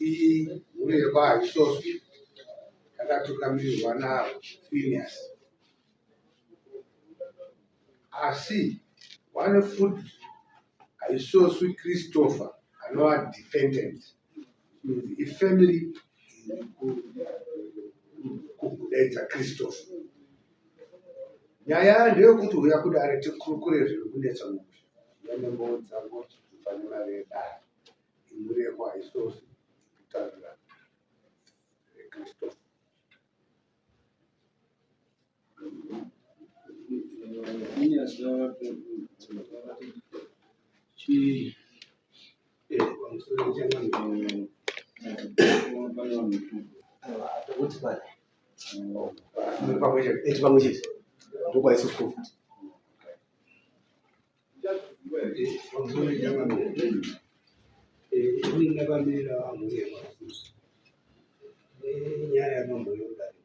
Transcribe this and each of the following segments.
Imhuri yekwaHaisoswi yakatungamirirwa naPhineas. Asi one foot Haisoswi Christopher anova defendant means ifamily kudaidza Christopher. Nyaya ndeyekuti huya kudare tikurukure zviri kunetsa mumusha. Nembowo dzangu pane mari yedare. Imhuri yekwaHaisoswi kutaura Christopher. Pamwe chete ndokwaisoswa futi. Ini ndakamira mhuri yemafuta nenyaya yamambo yodare.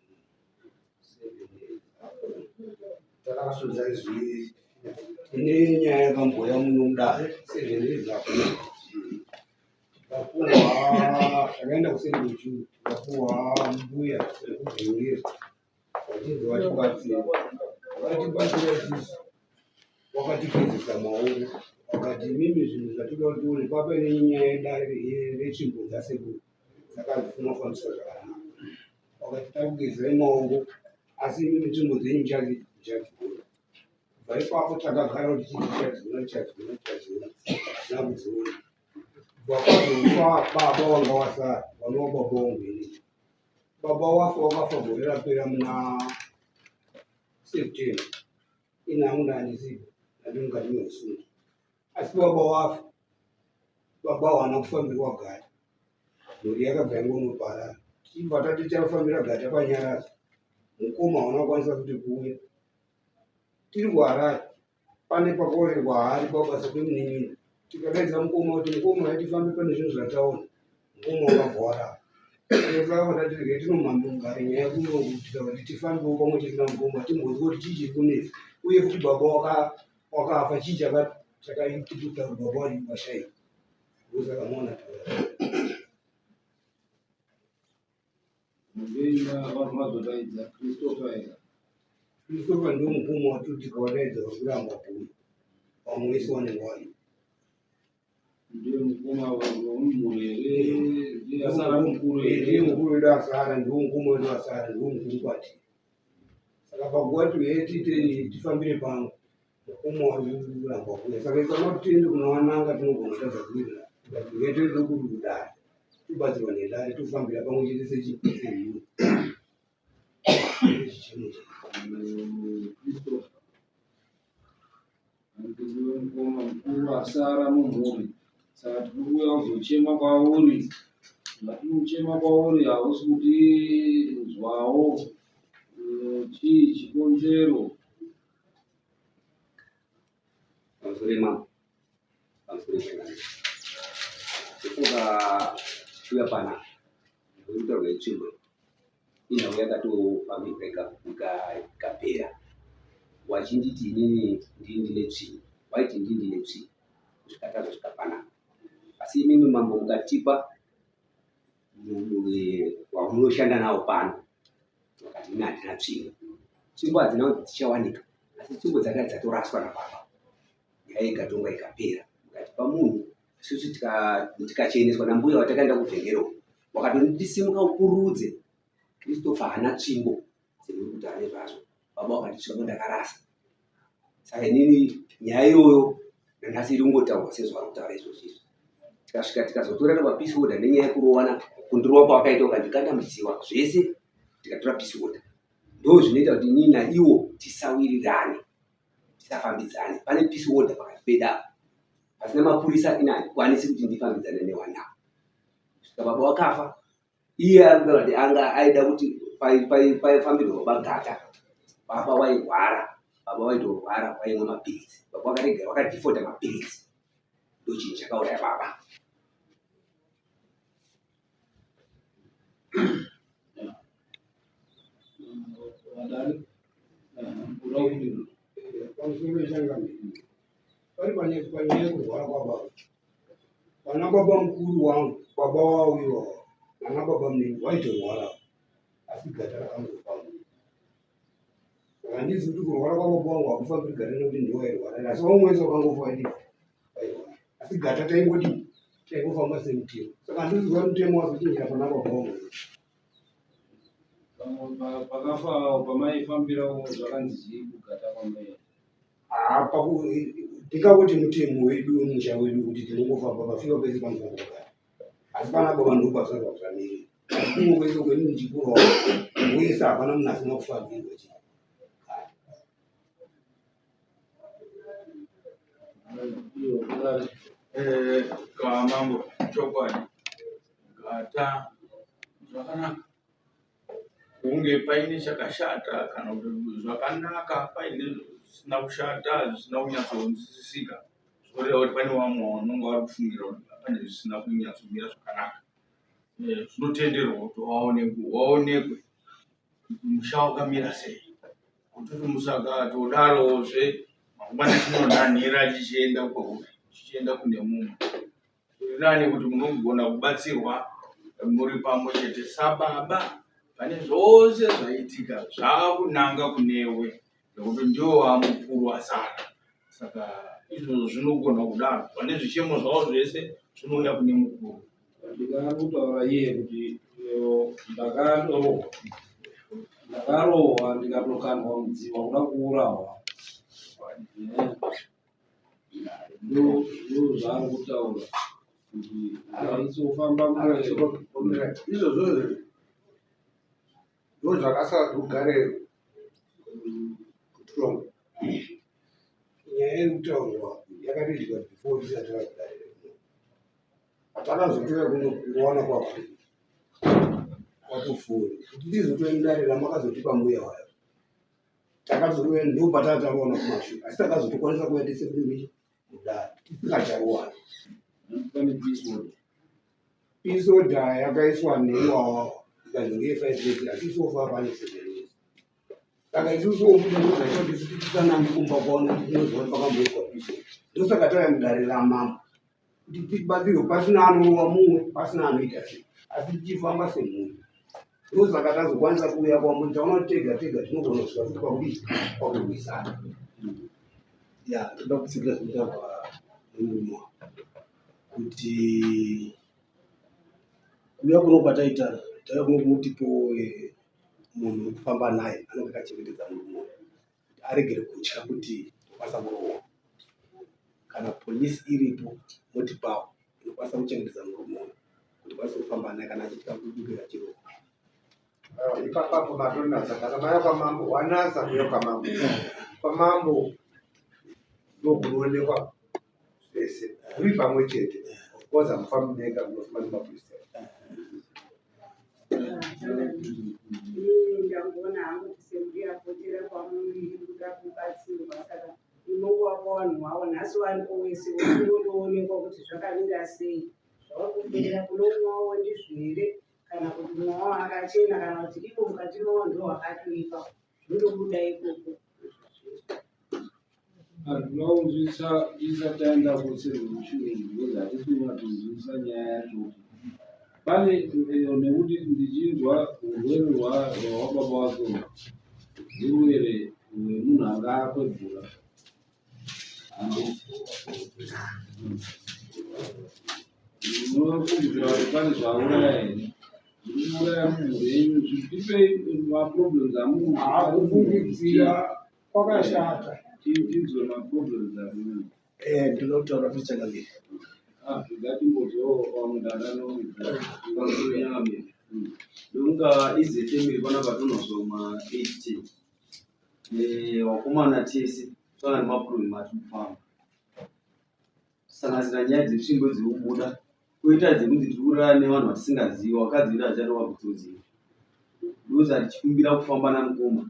Takasudza izwi. Tine nyaya yakamboya muno mudare 7 days ago. Tikapuhwa, takaenda kusevenchu, tikapuhwa mbuya vekubvengera vachinzi vatibatsire. Vatibatsira isusu wakatipedzisa maoko, vakati imimi zvinhu zvatinoda kuti tione papa nenyaya yedare retsvimbo dzasekuru dzakanzi dzinofambiswa zvakanaka. Vakati takugezai maoko asi imimi tsvimbo dzenyu muchadziona. Kubva ipapo takagara kuti chii tichadziona, tichadziona, tichadziona, hatina kudziona. Kubva kwazofa baba wanga wasara, vanova baba wangu inini. Baba wafa wakafa gore rapera muna September. Ini hangu ndandisipo, ndandi mukati mehusungu. Asi baba wafa, baba hawana kufambirwa gata. Mhuri yakabva yangonoparara. Tichibva tati tichafambira gata panyaradzo. Mukoma hawana kukwanisa kuti kuuya. Tiri kuHarare, pane pakaonekwa hari pabasa pemunin'ina. Tikadaidza mukoma kuti mukoma yatifambe pane zvinhu zvataona. Mukoma wakabva warara. Saka tati regai tinomhambira nyaya kuno tikati tifambewo pamwe chete namukoma timbonzwa kuti chii chiri kunetsa. Uye futi baba wakafa chii chakaitika kuti baba wacho washaika. Ndosaka maona taura. Vazodaidza Christopher here? Christopher ndiwo mukoma watiri tikawadaidza vari kuramba kuuya. Vamwe vese vanenge varipo. Ndiye mukoma wemumhuri here? Ndiye asara mukuru Ndiye here? mukuru wedu asara, ndiwo mukoma wedu asara, ndiwo mukuru kwatiri. Saka pakuva tiuye tiite tifambire pamwe, mukoma wari kuramba kuuya. Saka ikana kuti tiende kunowananga tinogona kutadza kuwirirana. Tikati uye toende kuri kudare, tobatsirwa nedare tofambira pamwe chete semhuri. Chichemo chedu. Christopher. Ndiwe mukoma mukuru asara mumhuri. Saka tiri kuuya kuzochema kwauri. Zvatinochema kwauri hausi kutinzwawo. Chii chikonzero? Pamusoro mama, pamusoro changamire. Ndofunga tichiuya panapa ndikutaurwa yetsvimbo inhau yakatofambirwa ikapera. Wachinditi inini ndini ndine tsvimbo, waiti ndini ndine tsvimbo kusvika tazosvika panapa. Asi imimi mambo mukatipa wamunoshanda nawo pano vakati ini handina tsvimbo. Tsvimbo hadzina kuti dzichawanika, asi tsvimbo dzakanga dzatoraswa nababa. Nyaya ikatongwa ikapera. Mukatipa munhu isusu tikacheneswa nambuya watakaenda kuvhengero wakatondisimuka upurudze Christopher haana tsvimbo dzemuri kutaura nezvazvo. Baba wakati tsvimbo ndakarasa. Saka inini nyaya iyoyo nanhasi iri kungotaurwa sezvavari kutaura izvozvo izvi. Tikasvika tikazotorana papeace order nenyaya yekurowana kundirova kwawakaita ukandikanda mudziwa zvese tikatora peace order. Ndo zvinoita kuti inini naiwo tisawirirane tisafambidzane. Pane peace order pakati pedu apa. Pasina mapurisa ini handikwanisi kuti ndifambidzane newana. Kusvika baba wakafa iye ari kutaura kuti anga aida kuti paifambirwa baba gata. Baba wairwara, baba waitorwara waimwa mapiritsi. Baba wakarega wakadhifota mapiritsi. Ndo chinhu chakauraya baba. Vadare. Kuda kuti Pamusoro wechangamire. Pari panyaya yekurwara kwababa. Pana baba mukuru wangu Baba wavo iwawa nana baba munini waitorwara asi gata rakangofamba. Saka handizi kuti kurwara kwababa wangu hakufambiri gata nekuti ndiwo airwara asi vamwe wese wakangofa waidii wairwara asi gata taingodii taingofamba semutemo saka handizi kuziva mutemo wazochinjira pana baba wangu. Pakafa pamaifambira zvakanzi chii kugata kwamai? Ndingakuti mutemo wedu wemusha wedu kuti tinongofamba pafika pese panofanira kugara asi pana baba ndopasarwa zvamiri asi kumwe kwese kweni ndichikurawo wese hapana munhu asina kufambirwa chii. Kamambo chokwadi gata zvakanaka kunge paine chakashata kana kuti zvakanaka paine zvisina kushata zvisina kunyatsonzwisisika zvoreva kuti pane vamwe vanonga vari kufungira kuti pane zvisina kunyatsomira zvakanaka. Zvinotenderwa kuti waonekwe kuti musha wakamira sei kutoti musakatodarozve mangwana chinonhanhira chichienda kwauri chichienda kune mumwe. Zviri nani kuti munogona kubatsirwa muri pamwe chete sababa pane zvose zvaitika zvakunanga kunewe nekuti ndiwo wamukuru asara saka izvozvo zvinogona kudaro pane zvichemo zvavo zvese zvinouya kune mukuru. Ndikakutaura iye kuti ndakarohwa ndakarohwa ndikatokandwa mudziva kuda kuurawa ndozvaari kutaura kuti aisofamba izvozvo ndozvakasara rugare kutongo nyaya iri kutaurwa yakatoitika before tisati takudare takazotora kuno kuwana kwako kwatofura kuti tizotora mudare ramakazotipa mbuya wayo takazouya ndopatanga tarowana kumashure asi takazotokwanisa kuuya tese kuri mudare tisingacharowana. Peace order yakaiswa neiwawa ikanzi ngeye 5 years asi so far pane 7 years. Saka isusu futi ndozvaita kuti isusu tisanange kumba kwavo nekuti tinoziva kuti pakamboiswa peace order. Ndosaka tauya mudare ramambo kuti tibatsirwe pasina anorova mumwe pasina anoita sei asi tichifamba semhuri. Ndosaka tazokwanisa kuuya kwamuri taona kuti tega tega tinogona kusvika futi pakudii pakurwisana. Ya, toda kutsigira zvinotaurwa nemurume wangu kuti kuuya kuno kwataita tauya kuno kunotipo munhu wekufamba naye anenge akachengetedza murume uyu kuti aregere kutya kuti tokwanisa kurohwa. Kana police iripo motipawo inokwanisa kuchengetedza murume uyu kuti kwanise kufamba naye kana achitya kubuke achirohwa. Ipapapo matonatsa kana maya kwamambo wanatsa kuya kwamambo kwamambo ndokunoonekwa zvese muri pamwe chete of course hamufambi mega munofamba nemapurisa. Ndangoona hangu kuti sembuya apotera kwamuri kuda kubatsirwa saka unongowapa vanhu wavo nhasi varipo wese unondoonekwa kuti zvakamira sei zvauri kufungira kune umwe wavo ndizvo here kana kuti umwe wavo akachena kana kuti ivo mukati mavo ndo wakatoipa zvindobuda ikoko. Handina kunzwisisa tisati taenda kuservution because hatisi kunyatsonzwisisa nyaya yacho pane nekuti ndichinzwa urwere rwababa wake urwere hwemunhu anga akwegura munofungidzira kuti pane zvauraya here zviri kuuraya mumhuri yenyu zvipei maproblems amukufungidzira kwakashata tinzwe maproblems amu Ndinoda kutaura futi changamire. Ngatimbozowo vamwe ndandano Ndonga ize family panapa tinozoma 8 vakomana tese tava nemaproblem atiri kufamba kusanganisira nyaya dzetsvimbo dziri kubuda koita dzekunzi tiri kurara nevanhu vatisingazivi vakadzi vedu vacharova kutsotsi ndosaka tichikumbira kufamba namukoma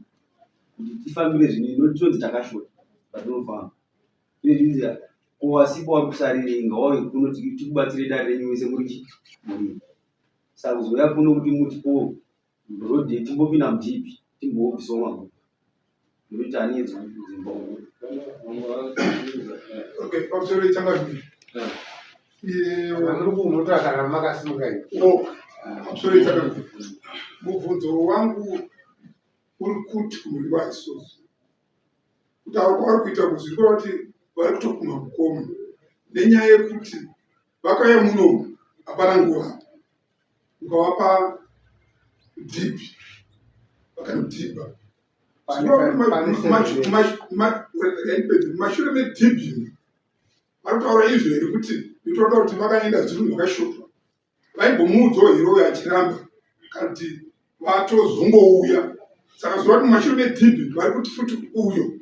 kuti tifambire zvinhu inoti tonzi takashota patinofamba izvi ko wasipo wari kusarirei ngawauye kuno tikubatsire dare renyu wese muri chi murimi saka kuzouya kuno kuti muti ko road timbopinda mudhipi timbobvisawo magupa nekuti ani dzimba uku Okay, pamusoro ichangamire. Muri kunotora kana makasimuka imi. Oh, sorry, Takanzi. Mubvunzo wangu uri kuti kumuri vaisusu kutaura kwavari kuita kuzviri kureva kuti vari kutopumha mukoma nenyaya yekuti vakauya munomu hapana nguva ukavapa dhibhi vakanodhibha mumashure medhibhi vari kutaura izvo here kuti nditoda kuti vakaenda zvinhu zvakashotwa vaimbomuudzawo here uyo achiramba kana kuti vatozongouya saka zuva kuti mumashure medhibhi vari kuti futi uyo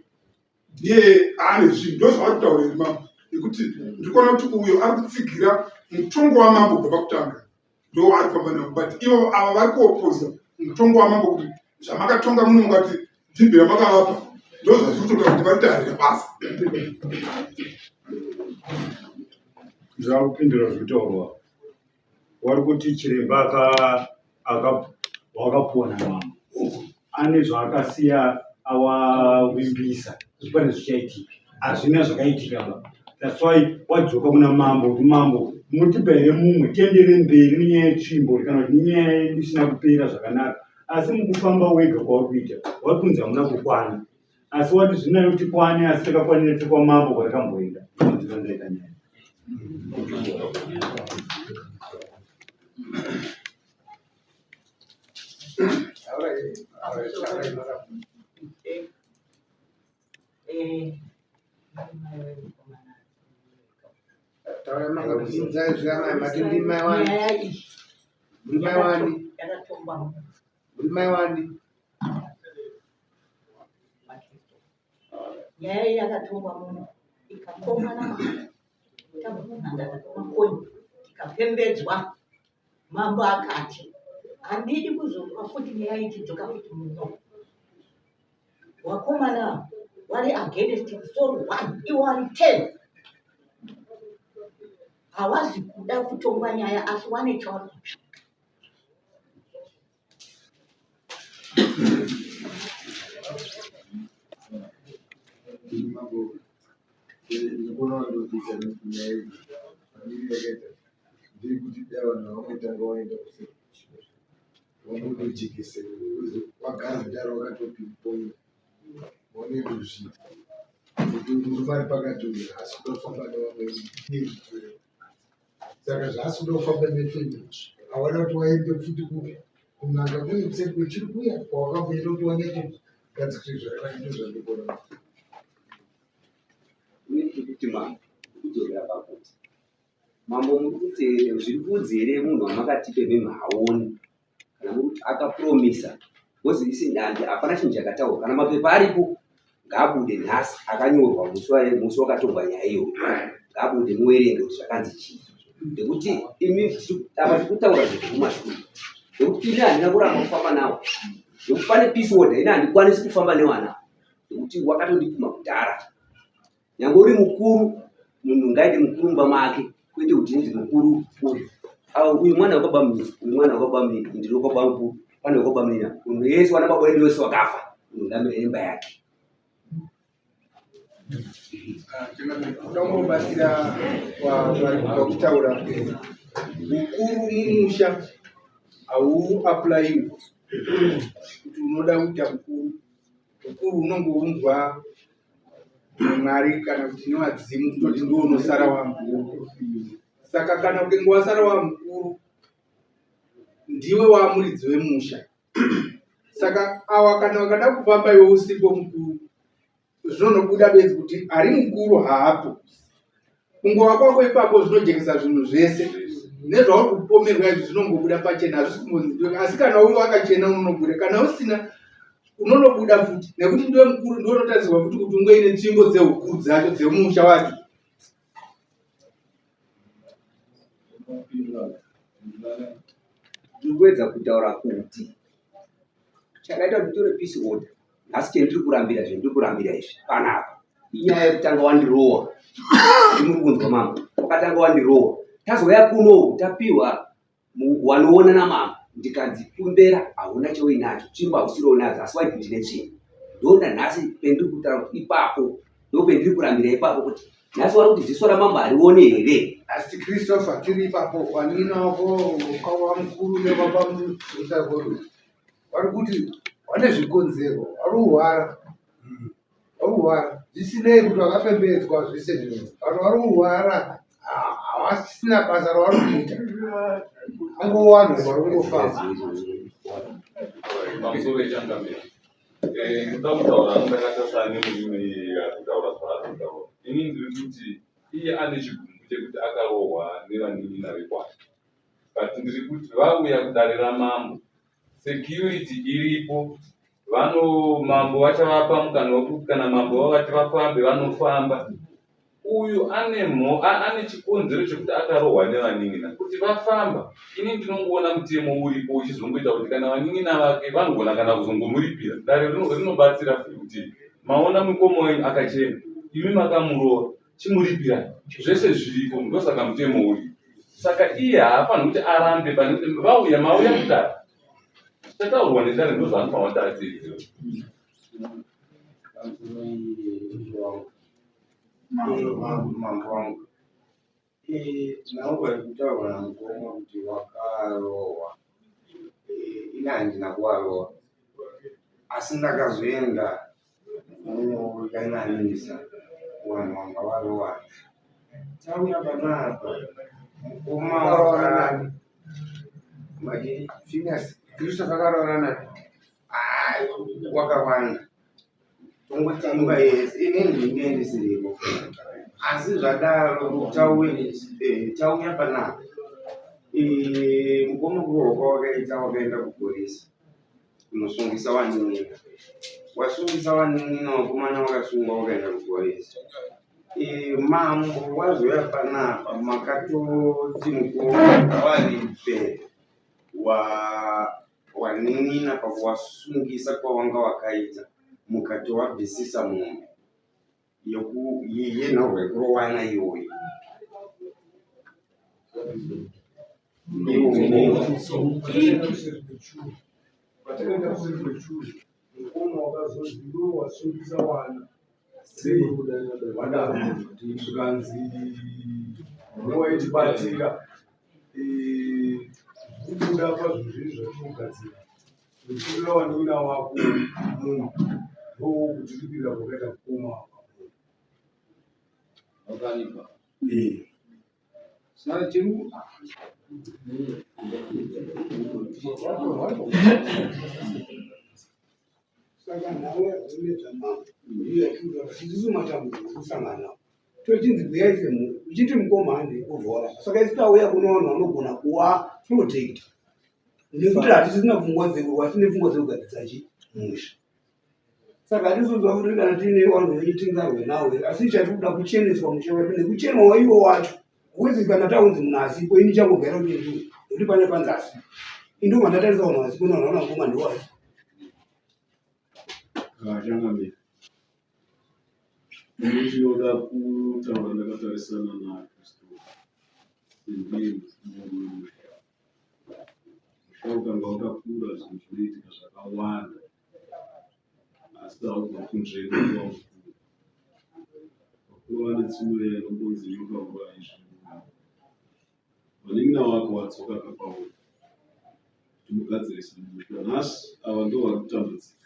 ndiye aane zvinhu ndozvavari kutaura here mambo nekuti ndiri kuona kuti uyo ari kutsigira mutongo wamambo kubva pakutanga ndo waari kufamba navo but ivo ava vari kuopoza mutongo wamambo kuti zvamakatonga muno mukati dhibhi ramakavapa ndozvazviri kutoita kuti vari kutarira basa. Ndinoda kupindura zviri kutaurwa. Wari kuti chiremba wakapuwa namambo ane zvaakasiya awavimbisa kuti pane zvichaitika. Hazvina zvakaitika ba. That's why wadzoka kuna mambo kuti mambo mutipa here mumwe tiendere mberi nenyaya yetsvimbo kana kuti nenyaya yedu isina kupera zvakanaka. Asi mukufamba wega kwauri kuita wari kunzi hamuna kukwana. Asi wati zvinayo kuti kwane asi takakwanira tiri kwamambo kwatakamboenda. Ndinoziva ndaita nyaya. Taura makabvunza izvi amai mati ndimai wani. Nyaya iyi Muri mai wani? yakatongwa Muri mai wani? Nyaya iyi yakatongwa muno ikakomana tabva kunhandare kwamakonye tikapembedzwa. Mambo akati handidi kuzonzwa futi nyaya ichidzoka futi muno. Wakomana vari against musoro one iwo vari 10 hawazi kuda kutongwa nyaya asi wane chavari kutsvaka. Mambo, ndikuona ndokuita nyaya iyi mamiriro yakaita ndeyekuti dai vanhu vangotanga vaenda kuseri vambonojekesera because wagara kudhara wakatopinpointa waone kuzviita kuti murume ari pakati uyu haasi kuda kufamba nevamwe nezvitwere saka zvaasi kuda kufamba nefemili awana kuti waende futi kupi kun'anga kune kuseri kwechiri kuya kwawakamboenda kuti wanyatsogadzikisa zvakanaka ndozvandikuona. Kuti mambo kudzokera pakuti Mambo muri kuti zviri kunzi here munhu wamakatipe imimi haoni kana muri kuti akapromisa because isi ndandi hapana chinhu chakataurwa kana mapepa aripo ngaabude nhasi akanyorwa musi wakatongwa nyaya iyoyo ngaabude muwerenge kuti zvakanzi chii nekuti imi apa tiri kutaura zvinhu kumashure nekuti ini handina kuramba kufamba nawo nekuti pane peace order ini handikwanisi kufamba newana nekuti wakatondipuma kudhara Nyangwe uri mukuru munhu ngaite mukuru mumba make kwete kuti inzi mukuru uyu. Awo uyu mwana wekwa bamunini, uyu mwana wekwa bamunini, ndiri wekwa bamukuru, pane wekwa bamunini apa. Munhu yese wana baba wedu wese wakafa, munhu ngamire nemba yake. Kuda kungobatsira vari kubva kutaura ukuru mumusha hauaplayiwi kuti unoda kuita mukuru. Ukuru unongounzwa Mwari kana kuti nevadzimu kutoti ndiwo unosara wamukuru. Saka kana ukange wasara wamukuru ndiwe wamuridzi wemusha. Saka awa kana vakada kufamba iwe usipo mukuru zvinonobuda bedzi kuti ari mukuru haapo. Kungova kwako ipapo zvinojekesa zvinhu zvese nezvauri kupomerwa izvi zvinongobuda pachena hazvisi kumbonzi asi kana uri wakachena unonobuda kana usina unonobuda futi nekuti ndiwe mukuru ndiwe unotarisirwa futi kuti unge ine tsvimbo dzehukuru dzacho dzemusha wacho. Ndiri kuedza kutaura kuti chakaita kuti nditore peace order nhasi chendiri kurambira zvendiri kurambira izvi panapa inyaya yekutanga wandirowa ndimuri kunzwa mama wakatanga wandirowa tazouya kuno tapiwa wanoona namama ndikanzi kumbera hauna chauinacho tsvimbo hausiri unadzo asi waiti ndine tsvimbo ndoona nhasi pendiri kutaura kuti ipapo. Ndopendiri kurambira ipapo kuti nhasi wari kuti ziso ramambo harione here? Asi Christopher tiri ipapo wanina wako ukava mukuru nevapamutakuru vari kuti vane zvikonzero vari kurwara vari kurwara zvisinei kuti vakapembedzwa zvese vanhu vari kurwara havasisina basa ravari kuita angowanhu vari kungofamba. Pamusoro yechangamire eh, ndoda kutaura hangu ndakatasana nemurume iyeye ari kutaura zvaari kutaura. Ini ndiri kuti iye ane chigumbu chekuti akarohwa nevanin'ina vekwake but ndiri kuti vauya kudare ramambo security iripo vano mambo vachavapa mukana wekuti kana mambo vavati vafambe vanofamba uyu ane mho ane chikonzero chekuti akarohwa nevanin'ina kuti vafamba ini ndinongoona mutemo uripo uchizongoita kuti kana vanin'ina vake vanogona kana kuzongomuripira dare rinobatsira futi kuti maona mukoma wenyu akachena imi makamurova chimuripirai zvese zviriko ndosaka mutemo uri saka iye haafaniri kuti arambe pane kuti vauya mauya kudare chataurwa nedare ndozvaanofanira kuti ateedzere. Mambo wangu nhau iri kutaurwa namukoma kuti wakarohwa ini handina kuwarohwa asi ndakazoenda kunoyananisa vanhu vanga varohwana tauya panapa mukoma waka mati Phineas Christopher akaroora nani? Wakawanda tongoti imba yese inini ndinge ndisiripo asi zvadaro tauya panapa mukoma kurohwa kwawakaita wakaenda kuporisa kunosungisa vanin'ina wasungisa vanin'ina vakomana vakasungwa vakaenda kuporisa mambo wazouya panapa makatoti mukoma ngavaripe wanin'ina pakuwasungisa kwawanga wakaita mukatowabvisisa mombe yenhorwa yekurowana iyoyi. Patakaenda kuSefechuru, mukoma wakazonzi iwe wasungisa wana sei wadaro zvikanzi newaitibatsira kubuda pazvinhu zvedu zvatinogadzira uchitora wanin'ina wako munhu ndokutiripira kwakaita mukoma. Wakaripa. Saka chiri Saka nhau yazonetsa mambo ndiyo yatinotaura isusu matambudziko ekusangana nawo. Tochinzi bvuyai semhuri uchiti mukoma handei kuvhora. Saka isu tauya kune vanhu vanogona kuva protect nekuti hatisina pfungwa dzekurwa tine pfungwa dzekugadzirisa chi musha. Saka hatizonzwa kuti kana tiine vanhu venyu tingarwe nawo here asi chatiri kuda kucheneswa musha wedu nekuchenwawo iwo wacho. Wezi kana taunzi munhu asipo ini changogara kuti ndiwe nekuti pane panzi asipo. Indobva ndatarisa vanhu vasipo nevanhu vana mukoma ndiwo asipo. Changamire, ini ndinoda kutaura ndakatarisana naChristopher sendiye mukuru wemusha. Musha ukanga wakakura zvinhu zvinoitika zvakawanda asi haugoni kunzvenga kuva mukuru. Vakuru vane tsumo iya inongonzi nyoka huru haizviuraya. Vanin'ina wako wadzoka ka kwauri kuti mugadzirise musha. Nhasi ava ndivo vari kutambudzika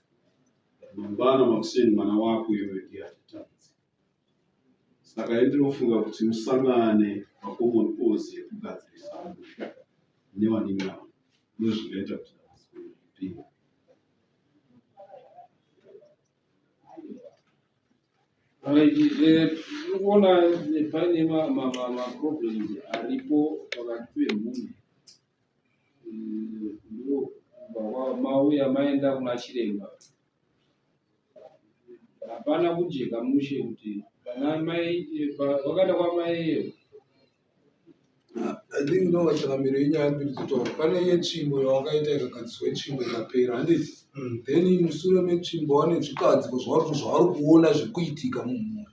but mangwana makuseni mwana wako iwewe ndiye achatambudzika. Saka ini ndinofunga kuti musangane pacommon cause yekugadzirisa musha nevanin'ina vako ndozvingaita kuti dambudziko iri ripere. Tiri kuona paine maproblems aripo pakati pemhuri ndokubva mauya maenda kuna chiremba hapana kujeka mushe kuti vana mai vakaenda kwamai iyo. I think no changamiro yenyaya mbiri dzotaura pane yetsvimbo yawakaita ikagadziswa yetsvimbo ikapera handiti then musure metsvimbo wane zvikadziko zvavari zvavari kuona zviri kuitika mumhuri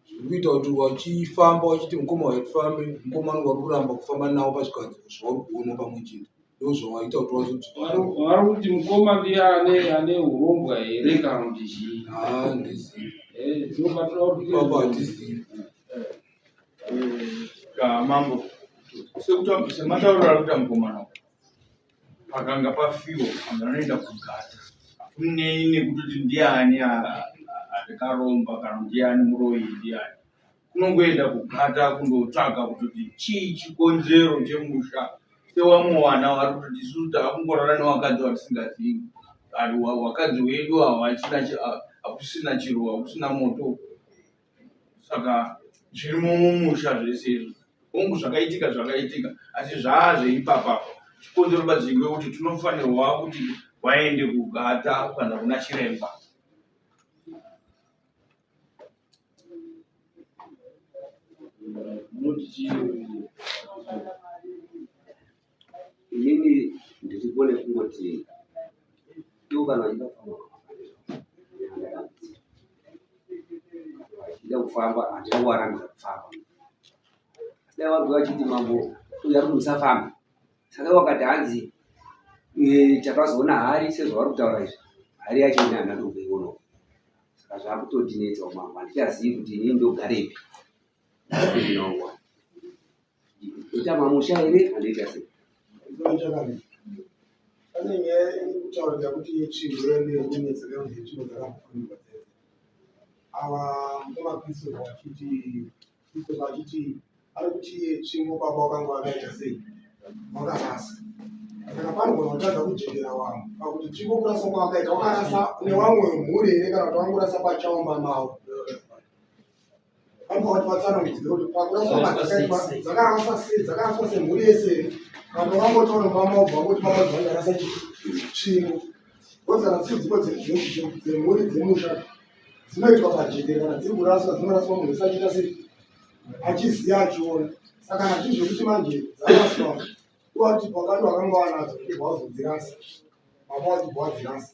zviri kuita kuti vachifamba vachiti mukoma watifambe mukoma anenge vari kuramba kufamba navo pazvikadziko zvavari kuona pamwe chete ndozvawaita kuti wazodzoka. Vari kuti mukoma ndiye ane ane urombwa here kana kuti chii? Haa ndizivi. Baba hatizivi. Mambo sematauriro ari kuita mukomana uyu pakanga pafiwa vanhu vanoenda kugata hakunei nekutoti ndiani akaromba kana ndiani muroyi ndiani kunongoenda kugata kundotsvaga kutoti chii chikonzero chemusha sewamwe wana vari kutoti isusu takungorara nevakadzi vatisingazivi ari wakadzi wedu hawachina hakusina chiro hakusina moto saka zvirimo mumusha zvese izvo hongu zvakaitika zvakaitika asi zvaa zveipapapa chikonzero badzinge kuti tinofanirwa kuti waende kugata kana kuna chiremba Inini ndiri kuona kungoti ivo kana vachida kufamba vachida kufamba handina kuvarambidza kufamba asi dai vange vachiti mambo uyu ari musafambe saka ivo vakati hanzi eh, takazoona hari sezvavari kutaura izvi hari yacho ini handina kutokuionawo saka zvakutondinetsa umambo handichazivi kuti inini ndogarepi ndinowa ita mamusha here handiita sei Pane nyaya iri kutaurika kuti tsvimbo yanetsa kana kuti tsvimbo dzakambofunikwa dzese. Ava mukoma Christopher vachiti Christopher achiti ari kuti iye tsvimbo baba wakanga wakaita sei wakarasa. Saka panogona kutadza kujekera wamwe pakuti tsvimbo kurasa kwawakaita wakarasa newamwe wemhuri here kana kuti wangorasa pachaomba mavo. Vanopa kuti vatsanangudzire kuti pakuraswa madzakaitwa dzakaraswa sei dzakaraswa semhuri yese here kana kuti vangotaura mama wobva vangoti mama dzandarasa tsvimbo because kana dziri dzimwe dzemhuri dzemusha dzinoitwa pajekere kana dziri kuraswa dzinoraswa munhu wese achiita sei achiziva achiona saka kana zvii zvekuti manje dzaraswa kuva kuti pakati wakanga wanadzo ndibva wazodzirasa baba wachibva wadzirasa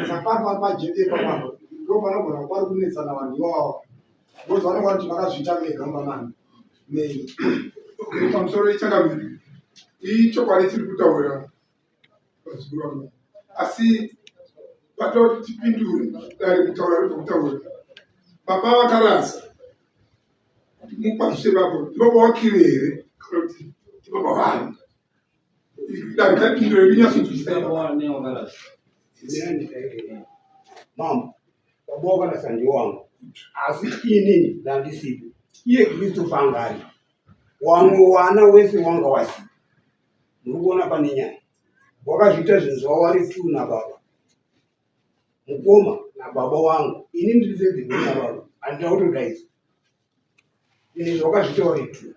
saka pari pajeke ipapapa ndo panogona pari kunetsana vanhu iwawa because vanonga kuti makazviita mega mumba mani menyu pamusoro ichangamire ichokwadi chiri kutaura vazukuru vangu asi patoda kuti tipindure dare kutaura ribva kutaura baba vakarasa mukwazise baba ndibaba wakire here kana kuti ndibaba vani dare tapindure rinyatsonzwisisa mambo baba wakarasa ndiwangu asi inini ndandisipo iye kristu angari wamwe wana wese wanga wasipo muri kuona pane nyaya wakazviita zvinhu zvavo vari two nababa mukoma nababa wangu ini ndiri sedziguru nababa handina kutodaidzwa ini zvawakazviita uri two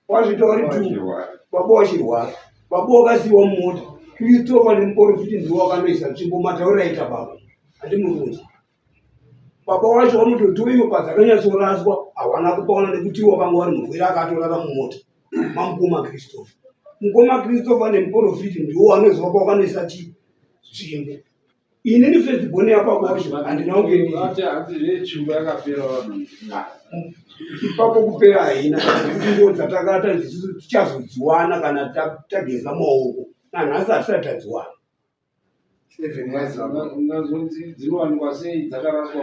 wazviita uri two baba wachirwara baba wakasiiwa mumota kristofa nemuporofiti ndiwo wakandoisa tsvimbo matauriro aita baba handimurunzi baba wacho vanototi ivo padzakanyatsoraswa hawana kupaona nekuti iwo vanga vari murwere akatorara mumota mamukoma christopher mukoma christopher nemuporofiti ndiwo anoziva kwakanoisa chii tsvimbo inini first born yababa wacho handina kunge ipapo kupera haina nekuti nguo dzatakata isusu tichazodziwana kana tageza maoko nanhasi hatisati tadziwana Dzinowanikwa sei dzakaraswa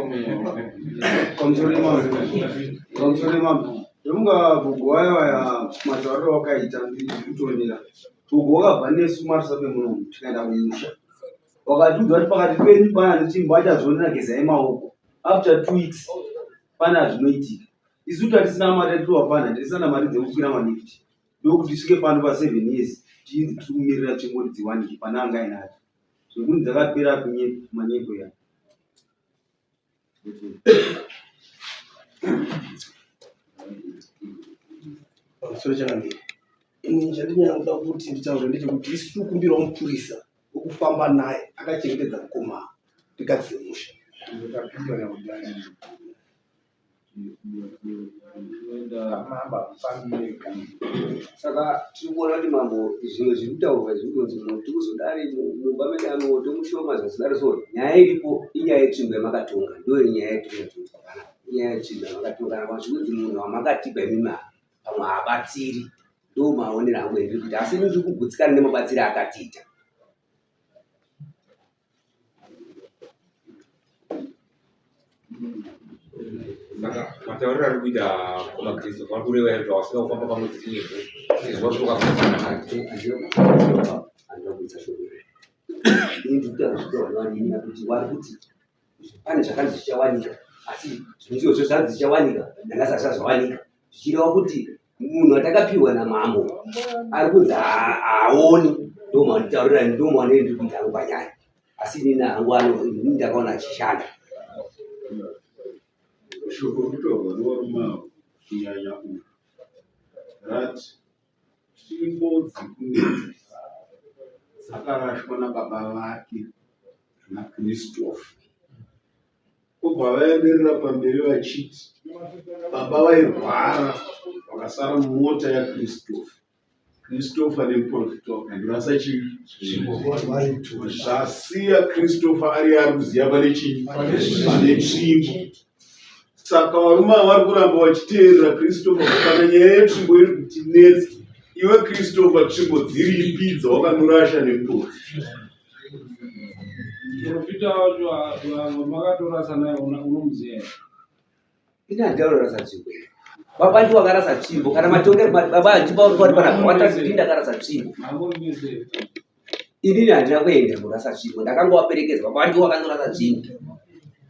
pamusoro yemambo ndomunga gogo wayo aya matauriro wakaita ndikutonera gogo wakabva nesu marusape munomu tikaenda kumusha wakatiudza kuti pakati penyu pana netsvimbo achazvionera gezai maoko after 2 weeks pane azvinoitika isu tatisina mari yatiri wapana tatisina mari dzekukwira malift ndokuti tisvike pano pa7 years tichinzi tiri kumirira tsvimbo kuti dziwanike pane anga ainadzo zvekunzi dzakapera manyepo ya Pamusoro changamire, ini chandinonyanya kuda kuti nditaure ndechekuti isu tiri kukumbirawo mupurisa wekufamba naye akachengetedza mukoma tigadzire musha. Saka tiri kuona kuti mambo zvimwe zviri kutaurwa zviri kunzi muti uzodari mumba medu moto mushoma zvazodaro so nyaya iripo inyaya yetsvimbo yamakatonga ndiyo nyaya yatinodzunzwa kana inyaya yetsvimbo yamakatonga kana zvikunzi munhu wamakatipa imimi pamwe haabatsiri ndo maonero angu endiri kuita asi ini ndiri kugutsikana nemabatsiri akatiita. Saka matauriro ari kuita mukoma Kristo vari kureva here kuti wasina kufamba pamwe chete nevhu sezvo vasvoka handina kuitsa shoko iri. Ini ndiri kutaura zvitaurwa nevanini kuti vari kuti pane zvakanzi zvichawanika asi zvinhu izvozvo zvanzi zvichawanika nanhasi hazvisati zvawanika zvichireva kuti munhu atakapiwa namambo ari kunzi haaoni ndomanditaurira ndomaonere ndiri kuita hangu panyaya asi inini hangu ano inini ndakaona achishanda. Shoko rinotaurwa nevarume ava kunyanya uyu rati tsvimbo dzikunetsa dzakarashwa nababa vake naChristopher. Vobva vaenderera pamberi vachiti baba vairwara vakasara mumota yaChristopher. Christopher nemuprofita wakandorasa chii? Zvasiya Christopher ari ari kuziva pane chii? Pane tsvimbo. Saka varume ava vari kuramba vachiteerera Christopher kana nyaya yetsvimbo iri kutinetsa. Iwe Christopher tsvimbo dziripi dzawakanorasha nemuprofita? Muprofita wacho makatorasa naye unomuziva here? Ini handitaure rasa tsvimbo ini. Baba ndiwo akarasa tsvimbo kana matongero baba handipa uri pari panapa watati ndini ndakarasa tsvimbo. Inini handina kuenda kurasa tsvimbo ndakangovaperekedza baba ndiwo akandorasa tsvimbo.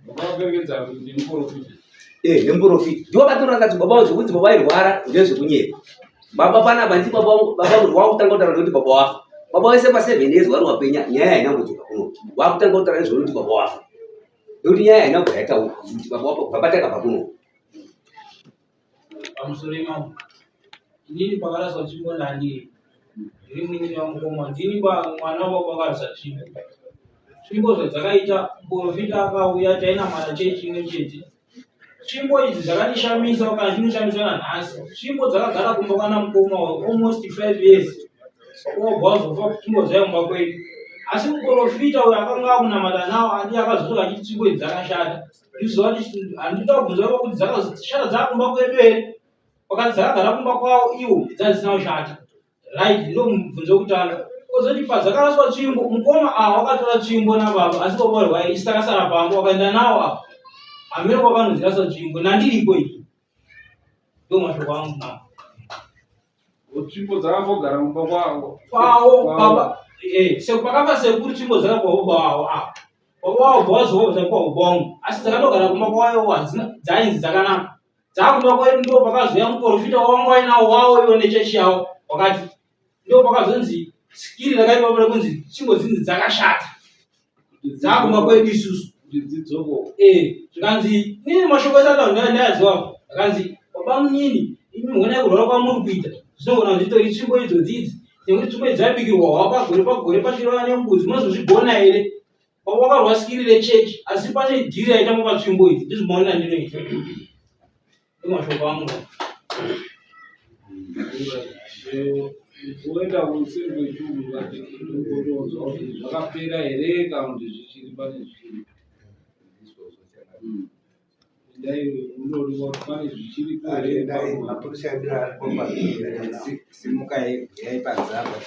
Vakaperekedza nemuprofita. Eh, nemuprofita. Ndiwo akatorasa tsvimbo baba zvekunzi baba airwara ndezvekunyepa. Baba panapa ndi baba baba wakutanga kutaura nekuti baba wafa. Baba wese pa 7 years wari wapenya nyaya haina kudzoka kuno. Wakutanga kutaura nezvekuti baba wafa. Nekuti nyaya haina kubva yataurwa kuti baba wafa kubva patakabva kuno. Pamusoro imambo. Inini pakaraswa tsvimbo ndandiri. Ndiri munin'ina wamukoma. Ndini mwana wababa wakarasa tsvimbo. Tsvimbo zvadzakaita muprofita akauya tainamata chechi imwe chete. Tsvimbo idzi dzakandishamisa kana chinoshamisa nanhasi. Tsvimbo dzakagara kumba kwana mukoma almost 5 years. Obva wazofa tsvimbo dzaiva kumba kwedu. Asi muprofita uyo akanga akunamata nawo andi akazodzoka achiti tsvimbo idzi dzakashata. Ndiziva kuti handida kubvunza kuti dzakashata dzakumba kwedu here? Vakati dzakagara kumba kwavo ivo dzadzisina kushata. Right, ndo mubvunzo wekutanga. Kozoti padzakaraswa tsvimbo, mukoma ava wakatora tsvimbo nababa, asi baba varwai, isu takasara pamba, wakaenda nawo ava. Hameno kwakanonziraswa tsvimbo, nandiripo ini. Ndo mashoko angu mama. Tsvimbo dzakambogara mumba kwavo. Kwavo, baba. Eh, seku pakafa sekuru tsvimbo dzakabva baba wavo ava. Baba wavo bva vazowa dzakabva baba wangu. Asi dzakatogara kumba kwayo hadzina dzainzi dzakanaka. Dzakumba kwedu ndo pakazouya muprofita wavanga vainawo wavo ivo nechechi yavo wakati ndo pakazonzi skiri rakaipa rekunzi tsvimbo dzinzi dzakashata dzakumba kwedu isusu eh, zvikanzi nini mashoko ese ataundayaziwa akanzi baba munini imi muona kurwara kwamuri kuita zvinogona kunzi itori tsvimbo idzodzi idzi nekuti tsvimbo idzi dzaibikirwa hwa pagore pagore pachirova nembudzi munozozvigona here Wakarwa skiri rechechi asi pane dhiri yaitamba patsvimbo idzi ndizvo maonero andinoita. Ndomashoko angu. Kuenda kuseri kwechuru vati ndongonzwa kuti zvakapera here kana kuti zvichiri pane zvichiri. Endai mundoonekwa kuti pane zvichiripo here. Mapurisa edu aripo pa simukai huyai panze apa.